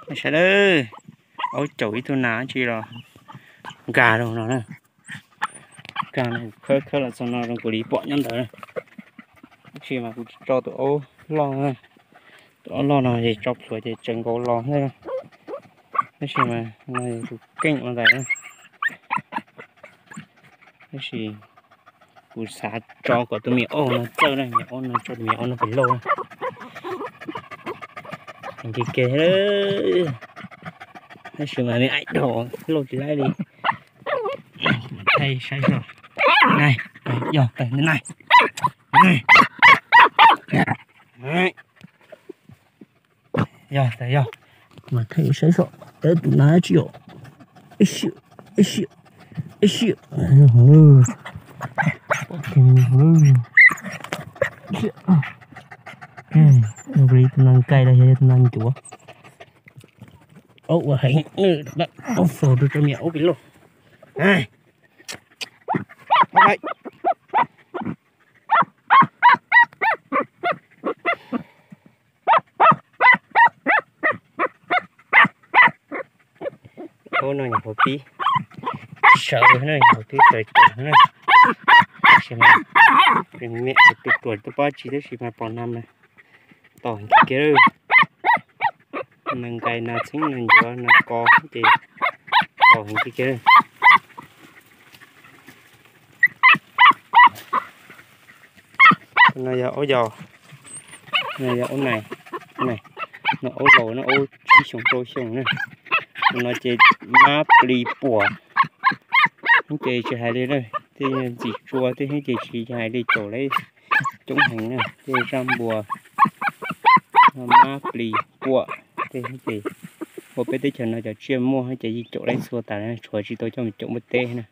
Saib lawm, aub caum ib tug nas tsi los nkag rau no na. Nkag no, khawb khawb los txog no zoo kuv li pom nyob ntawd. Tab sis mas kuv tso tus aub loj, tus aub loj no ces tso plhuav ces tsawv nkaus los xwb. Tab sis mas no tus keej ua ntawd. Tab sis kuv xav tso kom tus me aub no txawj na, me aub no tso tus me aub no pem lauj. Heev ke ke, tab sis mas me aib dhau lauj tsis laib li. Thaij saib os. Yog tas na. Yog tas yog. Mas thaij saib os, tawb tus nas tsi yom. Ib siab, ib siab, ib siab. Tus nas nkais los yog tus nas ncuav. Aub ua heev, aub faus rau tso me aub pem lauj. Aub no nyuam qhuav pib sawv na, nyuam qhuav pib sawv tsees na. Tab sis mas me me tus ruam tsis tau pab tsi tab sis mas pom nas mas tom heev kiag. Nas nkais nas txheeb nas ncuav nas kos ces tom heev kiag. No yog aub yau, no yog aub nais, no aub laus no aub tsib xyoos rau xyoo na. No ces mab plis puam, ces tsis hais li na, tej ntxim tsua tej ces tsis hais li, caum lawv coob heev na, tej zaj npua, mab plis puam tej ces ua peb teb chaws no cov tsiaj muaj ces yeej caum lawv txhua tas, tshuav tsis tau coj mus caum npua teb na.